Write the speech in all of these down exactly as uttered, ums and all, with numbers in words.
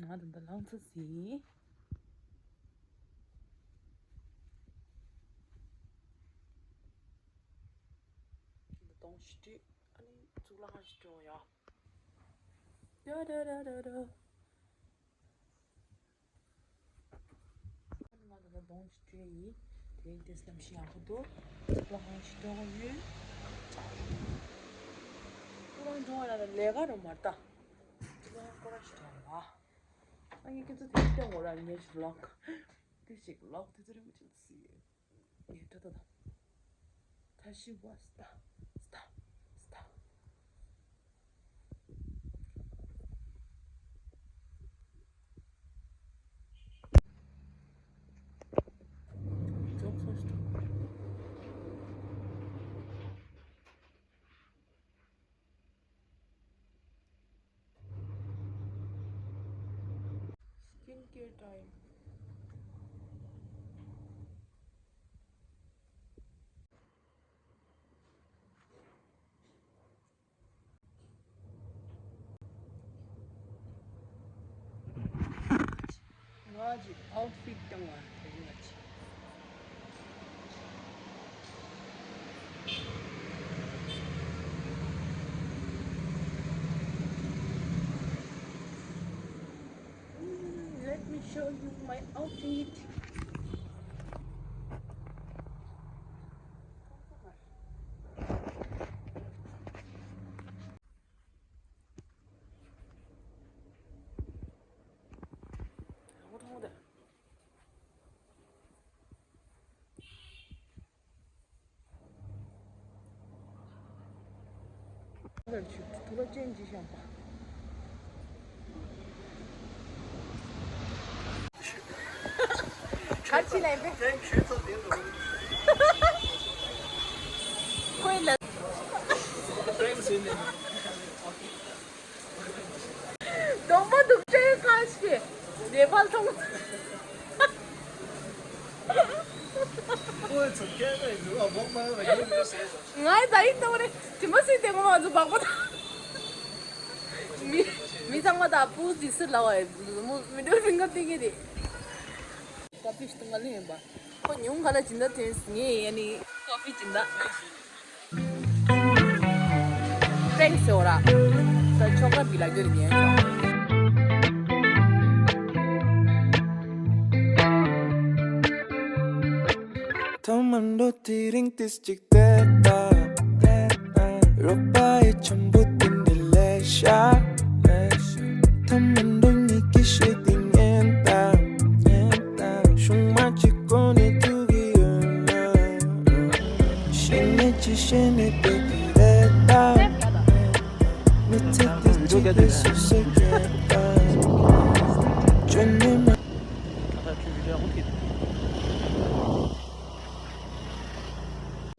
ང་ད་ལྟ་ལངས་ཚར་ཟིན། ད་དུང་ཞི་སྤྲོས། ཨ་ནི་གཙུག་ལག་ཁང་ཞིག་འགྲོ་ཡ། ད་ད་ད་ད་ད། ང་ད་ལྟ་གདོང་ཞིག་བཀྲུས་ཡིན། དེ་རིང་ཏོག་ཙམ་གནམ་གཤིས་ཡག་པོ་འདུག་གཙུག་ལག་ཁང་ཞིག་འགྲོ་གི་ཡོད། གཙུག་ལག་ཁང་འགྲོ་བ་ལ་ལས་ཀ་རུ་མ་ལྟ། གཙུག་ལག་ཁང་སྐོར་ར་ཞིག་འགྲོ་བ། ཨ་ངས་ཁྱེད་ཚོ་དེ་སྟོན་གོ་ར། ངས་ཅིག་ལོག་དེ་ཞིག་ལོག་དེ་ཚོ་རིང་པོ་ཅིག་སི། ངས་སྤྲོ་ཏོ་དང་། ད་ཤི་བ་སྟ་སྟ་སྟ། Skin care time. ང་ཅིག་ཨའུ་ཊི་ཕིཊ་བཏང་བ་དེ་ང་ཅིག Let me show you my outfit. གར་ཕྱིན་ལ་ཡིན་པས། ཁོས་ལ། གདོང་པ་འདུག་ཅེས་ཁ་ཤས་ནེ་པཱལ་མཐོང་། ཁོའི་ཚོ་སྐད་ནས་འགྲོ་བ་མོག་མ་ཡོང་བ་ཡིན་འགྲོ་ཟེར། ང་ད་ཡིན་གཏོང་རེད། དེ་མ་སྲིད་དེ་ངོ་མ་ང་ཚོ་སྦག་པ་དང་། མི་མི་ཚང་མ་ད་པུ་ཟི་སི་ལ་བ་ཡིན། མི་འགྲོ་མི་འགྲོ་གི་རེད། ཀ་ཕི་ཞིག་ཏུ་ང་ལ་ཡིན་པ། ཁོ་ཉུང་ག་ལ་སྦྱིན་བདག་དེ་ངས་ཡ་ནི་ཀ་ཕི་སྦྱིན་བདག Thanks ཟེར་བ་ར། ད་ཆོག་ག་བི་ལ་གྱུར་ཉན་ཆོག་ཐོག་མར་འགྲོ་དེ་རིང་ཏིས་ཅིག་བལྟས་ད། རོགས་པ་ཡི་འཆམ་པོ་དེ་འདྲ་ལས་ཤ། ཐོག་མར་འགྲོ་ཉིད་ཀྱི་ཤེས་དེ་ཉན་ད། ཤུང་མ་གཅིག་གོ་ནས་ཐུག་གི་ཡོད་ན། ཤེས་ནས་ཅི་ཤེས་ནས་བསྡད་ཀྱི་རེད་ད། མི་ཚེ་འདི་གཅིག་པུས་སུ་ཟེར་གྱི་ད། བཅོས་ནས་མ།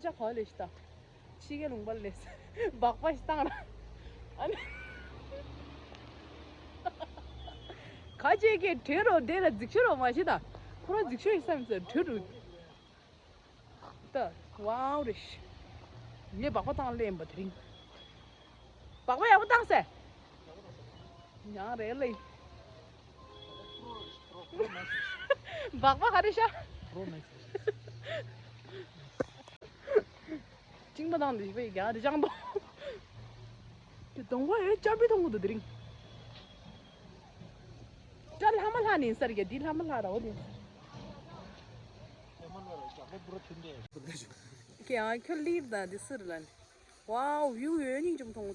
ཅག་ག་ལས་ཤི་ད། ཕྱི་རྒྱལ་ལུང་པ་ལས་སྦག་པ་ཞིག་བཏང་ལ། ཨ་ནི། ཁ་ཅིག་གིས་བྲོས་རོགས་བསྡད་ལ་འཛིགས་ཤོ་རོགས་མ་ཤི་ད། ཁོ་རང་འཛིགས་ཤོ་ཡི་བསམ་ཚེ་བྲོས་རུ། ད་ཝའོ་རེ་ཤི། ངས་སྦག་པ་བཏང་ལེན་པ་དེ་རིང་། སྦག་པ་ཡག་པོ་བཏང་སེ། ཡང་རེད་ལེ། སྦག་པ་ག་རེ་ཤ། ཅིང་པ་དང་འདི་བས་ཀྱང་རི་ལྗང་དོ། དེ་གདོང་པ་ཡོད་ཅམ་པི་མཐོང་གི་འདུག་དེ་རིང་། ཅ་ལྷ་མ་ལྷ་ནི་སར་གྱི་འདི་ལྷ་མ་ལྷ་ར་འོ་དེ། ཀྱང་ཁྱོད་ལིབ་དང་འདི་སུར་ལན། ཝའོ་བིའུ་ཡོད་སྙིང་རྗེ་མཐོང་གི་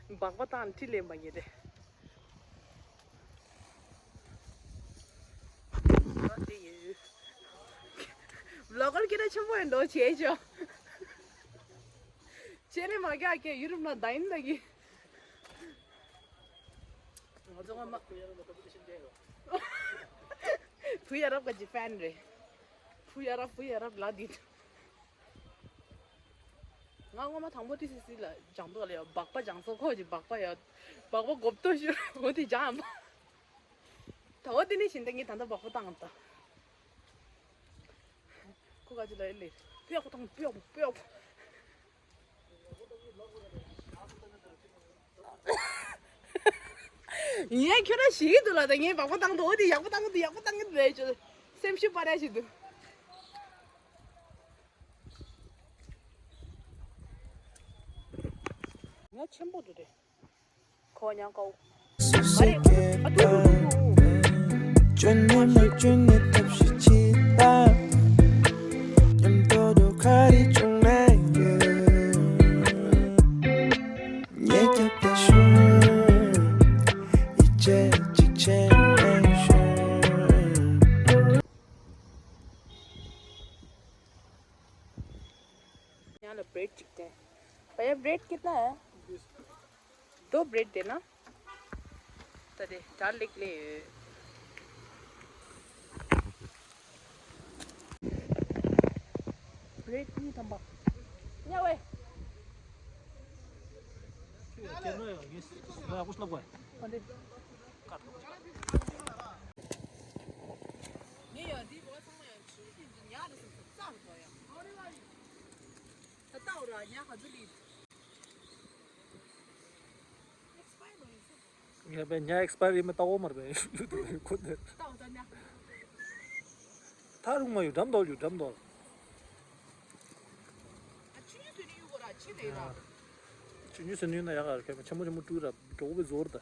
འདུག་སྦག་པ་བཏང་ཁྲི་ལེན་པ་ཉེ་རེད། ཨ་དེ་ཡིན། ལོ་ཀལ་སྐད་གྲགས་ཆེན་པོ་ཡིན་འགྲོ་བྱས་ཆོག་ཆེ་རེ་མ་རྒྱག་གི་ཡུ་རོབ་ན་ད་ཡིན་ད་གི་ང་ཚོ་ང་མ། བུ་ཡ་རབ་ག་ཇི་ཕན་རེད། བུ་ཡ་རབ་བུ་ཡ་རབ་ལ་དེ། ང་སྔོན་མ་དང་པོ་ཏི་སི་སི་ལ་སྦྱང་དོ་ལ་ཡ་སྦག་པ་སྦྱང་སོ་ཁོ་ཅི་སྦག་པ་ཡ་སྦག་པ་གོབ་ཏོ་ཞུ་འོ་དེ་སྦྱང་ཨམ་པ། ད་འོ་དེ་ནས་བཞིན་ད་ངས་ད་ལྟ་སྦག་པ་བཏང་ད། ཁོ་ག་ཅི་ལ་ཡ་ལེ་པེའོ་ཁོ་དང་པེའོ་པེའོ། ངས་ཁྱོད་རང་ཞིག་འདུག་ལ། ད་ངས་བག་པ་བཏང་འདུག་འོ་དེ་ཡག་པོ་བཏང་གི་འདུག་ཡག་པོ་བཏང་གི་འདུག་ལས་ཅོ། སེམས་ཤུགས་སྤར་ཡ་ཞིག་འདུག་ངས་ཆེན་པོ་འདུག་དེ། ཁོ་ཉང་ཀའོ། སུ་ཟེར་གྱི་ཨ་ཏུ་ཏུ་ཏུ་ཏུ། ཅོ་ནེ་མོ་ཅོ་ནེ་ཐབས་ཤིག་ཅི་ལྟ། ཉམས་ཏོ་ཏོ་ཁ་རི་ཅུང་ནེ་ཡོད། ཉེ་རྒྱབ་ཏེ་ཤུ། ཡི་ཅེ་ཅི་ཅེ་ནེ་ཤུ། ཡང་ལ་བྲེད་ཅིག་དེ། བ་ཡ་བྲེད་ཀི་ཏ། དོ་བྲེད་དེ་ན། ད་དེ་གྲ་ལེགས་ལེ་ཡོད། བྲེད་གཉིས་ཐམ་པ། ཉ་ཝེ། ཁྱེད་ནོ་ཡང་ངས་ང་ཡག་པོ་ཞིག་ལབ་དགོས། ཨ་འདི། ངས་ཡང་འདི་བ་ཚང་མ་ཡང་ཆུ་ཞིག་འདི་ཉག་རེ་སོང་སོང་རྩ་རུ་དོ་ཡང་། ད་ལྟ་འོ་ར་ཉག་ག་ཚོད་ལི། ངས་པའི་ཉ་ཨེགསི་པ་ཡར་ཡིན་མིན་ལྟ་འོ་མར་པའི་ཁོ་ནས། ལྟ་འོ་ད་ཉ། ཐག་རུང་མ་ཡོད་འགྲམ་འདོག་ཡོད་འགྲམ་འདོག་ཨ་ཆུ་ཉུ་ཟོས་ནི་ཡོད་གོ་ར་ཆེ་ནས་ར། ཆུ་ཉུ་ཟོས་ནི་ཡོད་ན་ཡག་ག་ར་ཁྱོད་ཆེན་མོ་ཆེན་མོ་བཀྲུས་ར་མགྱོགས་པོ་བཟོ་ར་ད།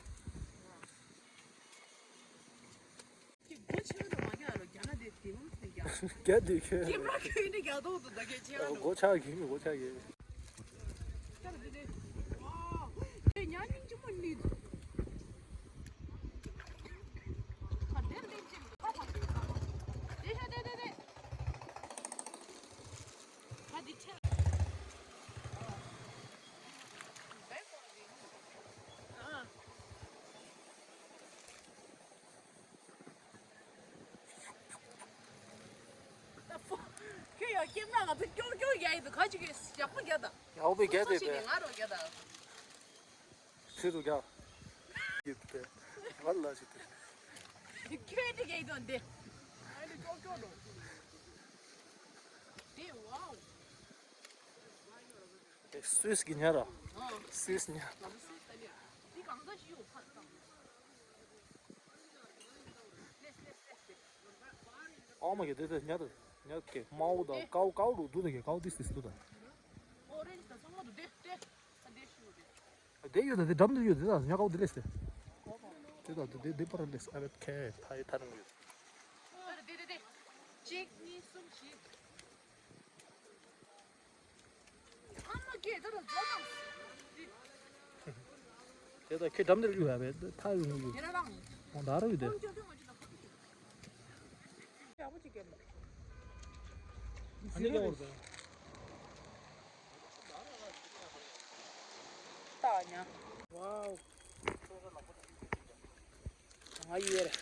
ཀྱི་སྒོ་ཕྱེ་བ་དང་མ་རྒྱག་ལོ་རྒྱ་ན་དེ་དེ་མང་ཚོ་རྒྱག་རྒྱ་དེ་ཁྱོད། ཀེམ་ར་ཁྱོད་འདི་རྒྱག་ཐོག་ཏུ་ད་གས་ཆེ་བ་ཨ་ནོ། སྒོ་ཕྱག་གིན་མི་སྒོ་ཕྱག་གིན། ཁྱོད་འདི་དེ། ཨ། དེ་ཉ་སྙིང་རྗེ་མོ་ནི། ཁ་དེར་དེ་ཅིག་ཁ་ཕ་དེ་ཁ་ཕ། དེ་ཤ་དེ་དེ་དེ། ཁ་དེ་ཆེ། ཨ། ཁྱོད་ཡང་སྐྱེམ་ན་ང་ཚོ་ཀྱོག་ཀྱོག་རྒྱག་ཡིན་འདུག་ཁ་ཅིག་གིས་ཞག་པོ་རྒྱག་དང་། ཡག་པོ་རྒྱག་དེ་ཁ་ཅིག་པས། གིས་ང་རོ་རྒྱག་དང་། ཚུལ་དུ་རྒྱག་ཡིན་པས། ང་ལ་ཞིག་དེ། ཁྱོད་ཀྱིས་རྒྱག་ཡིན་དང་འདི། ཨ་ནི་ཀྱོག་ཀྱོག་འགྲོ། དེ་ཝའོ། སུས་ཀྱི་ཉ་ར། ཨ། སུས་ཉ། ང་ཚོ་སུས་ད་ནི། འདི་གང་ས་ཞིག་ཡོད་ཕར་དང་། ཨའོ་མ་གི་དེ་དེ་ཉ་དེ་ཉ་གི་མའོ་དང་ཀའོ་ཀའོ་རུ་དུ་དེ་གི་ཀའོ་དེ་སིས་དུ་དང་། ཨོ་རེན་ཇི་དང་ཚང་མ་དུ་དེ་དེ་ཨ་དེ་ཤུ་དེ། དེ་ཡོད་དེ་དེ་འགྲམ་དུ་ཡོད་དེ་དང་ཉ་ཀའོ་དེ་ལེས་དེ། དེ་དང་དེ་དེ་པར་ལེས་ཨ་བེད་ཁེ་ཐ་ཡི་ཐ་རང་ཡོད། ཨ་རེ་དེ་དེ་དེ། གཅིག་གཉིས་གསུམ་བཞི། དེ་ད་ཁྱེད་འགྲམ་དེར་གཡུག་ཡ་བས་ཐག་ཡོང་གི་ཡོད། ཁོང་ད་རུ་ཡོད་དེ། ཨ་ནི་ལོར་དེ། ཏ་ཉ། ཝའོ། ང་ཡོད་རེད།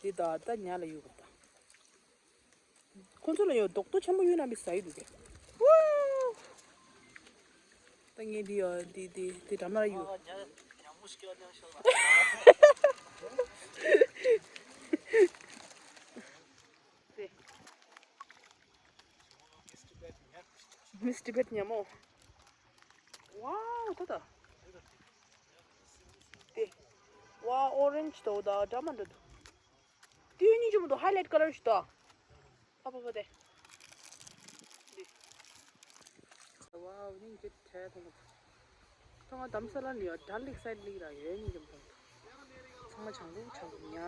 དེ་ད་ད་ཉ་ལ་གཡུག་གི་ད། ཁོ་ཚོ་ལ་ཡང་རྡོག་རྡོག་ཆེན་པོ་ཡོད་ན་མི་ཟ་ཡི་འདུག་གས། ཝུའུ། ད་ངས་འདི་ཡ་འདི་འདི་འདི་འགྲམ་ལ་ཡོད། ཨ་ཉ་ཉ་མོ་ཞིག་ཉ་ཤོག་ལ། དེ། མིས་ཊི་བེཊ་ཉ་མོ། ཝའོ་ད་ད། དེ། ཝའོ་ཨོ་རེན་ཇི་དོ་ད་འདྲ་མ་འདྲ་འདུག་དེའི་སྙིང་རྗེ་མོ་དང་ཧའི་ལའིཊ་ཀ་ལར་ཞིག་དང་། ཨ་ཕ་ཕ་དེ། འདི། ཝའོ་སྙིང་རྗེ་བྲལ་ཐོང་གི་འདུག་ཐོང་ང་དམ་ས་ལ་ནི་ཡོད་དྲ་ལིག་སའི་ལིག་ར་ཡོད་སྙིང་རྗེ་མོ་ཐོང་གི་འདུག་ཚང་མ་བྱང་རུ་བྱང་རུ་ཉ།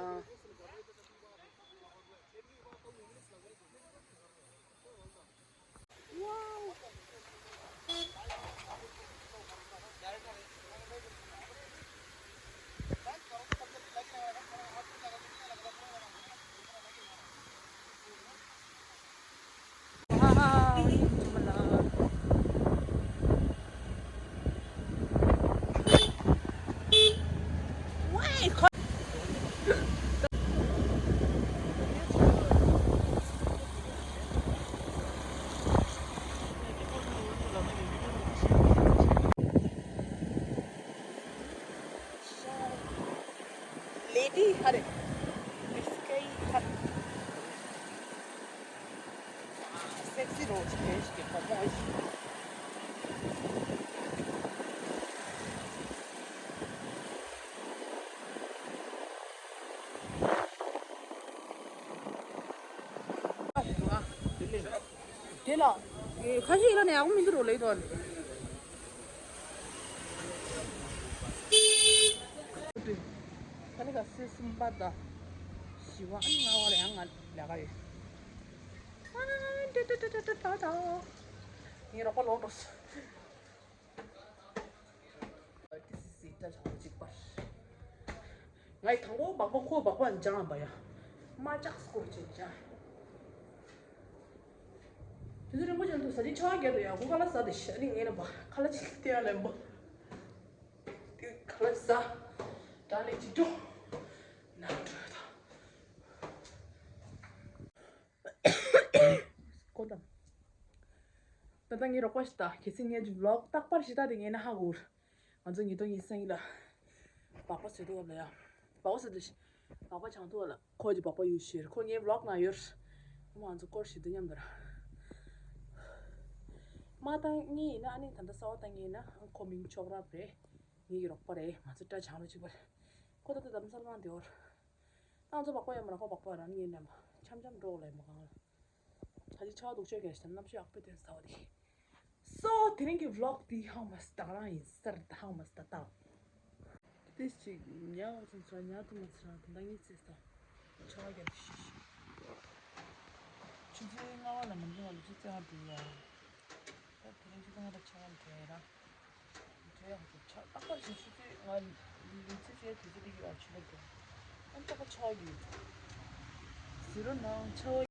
Lady Harit. Miss Kay Harit. Sexy rose, que es que como es. དེ་ལ་ཁ་ཤས་ཡིན་ན་ཡག་པོ་མི་འདུག་རོ་ལེགས་དོན། ད་ནི་ག་སེ་གསུམ་པ་དང་བཞི་པ། ཨ་ནི་ལྔ་པ་ལ་ཡང་ང་ལས་ཀ་ཡོད། ཨ་ཏི་ཏི་ཏི་ཏི་ཏི་ཏི། ངའི་རོགས་པ་ལོག་འགྲོ་སོང་། ཏི་སི་སི་ཏ་ལ་གཅིག་པར། ང་ཡི་དང་པོ་སྦག་སྦག་ཁོ་སྦག་སྦག་འཇང་བ་ཡ། མ་ཅག་སྐོར་ཅིག་འཇང་། དུས་ཚོད་རིང་པོ་ཅན་དུ་ཟ་ཅིག་ཆ་བ་རྒྱབ་དུ་ཡ། ཁོ་ཁ་ལག་ཟ་དེ་ཤ་ནི་ངས་ན་བ་ཁ་ལག་ཅིག་སྟེ་ཡ་ལེན་པ། དེ་ཁ་ལག་ཟ། དྲ་ལེ་ཅིག་འགྲོ། ན་འགྲོ་ད། ཀོ་དམ། ད་ལྟ་ངའི་རོགས་པ་ཞིག་ད་གལ་སྲིད་ངས་ཀྱི་ཝི་ལོག་རྟག་པར་ཞིག་ད་དེ་ངས་ན་ཧ་གོ། ང་ཚོ་ཉིས་སྟོང་ཉི་ཤུ་རྩ་གཉིས་ལ་སྦག་སྦག་བཟོས་འདུག་ལ་ཡ། སྦག་སྦག་བཟོས་འདུག་སྦག་སྦག་ཆང་འཐུང་བ་ལ་ཁོ་གྱི་སྦག་སྦག་ཡོད་ཤེར། ཁོ་ངའི་ཝི་ལོག་ནང་ཡོད། ཁོ་མ་ང་ཚོ་སྐོར་ཞིག་འདུག་མཉམ་དུ་ར། མ་བཏང་ངེས་ཡིན་ན། ཨ་ནི་ད་ལྟ་གསར་པ་བཏང་ངེས་ཡིན་ན་ཁོ་མིང་ཆོག་རབ་རེད། ངེད་ཀྱི་རོགས་པ་རེད། ང་ཚོ་སྐྲ་བྱང་རུ་གཅིག་པ་རེད། ཁོ་ད་ལྟ་དམ་སར་གང་དེ་བོར། ང་ཚོ་སྦག་སྦག་ཡོད་མ་ར། ཁོ་སྦག་སྦག་རང་ཉིད་ནས་མ་འཆམ་འཆམ་འགྲོ་ལས་མ་གང་ལ། ད་ཅི་ཆ་བ་སྡུག་ཆོས་གལ་ཞིག་རྣམ་ཤེས་ཡག་པོ་དོན་ཟ་བ་དེ། སོ་དེ་རིང་གི་ཝི་ལོག་འདི་ཧའུ་མ་སི་ད་ག་རང་ཡིན་སར་ད་ཧའུ་མ་སི་ད་ད། དེ་ཅིག་ཉལ་འོ་ཚང་ཚ་ཉལ་ཐུབ་མ་ཚ་རང་ད་ལྟ་ངའི་ཚེ་ད་ཆ་བ་རྒྱབ་ཤི་ཤི། ཆུ་ཚོད་ལྔ་པ་ལ་མ་འདུག་བ་ལ་ཆུ་ཚོད་ལྔ་འགྲོ་ཡ། ད་དེ་རིང་ཆུ་ཚོད་ལྔ་དང་ཆ་བ་འགྲོ་ཡ་ར། འགྲོ་ཡ་ཧ་ཅང་ཆ་རྟག་པར་ཞིག་ཆུ་ཚོད་ལྔ་ལུས་ཚེ་ཟེར་དུས་ཚོད་འདི་གི་བར་ཆུ་ལ་འགྲོ། ཨ་རྟག་པར་ཆ་བ་རྒྱུ་ཟེར་རོ་ནང་ཆ་བ།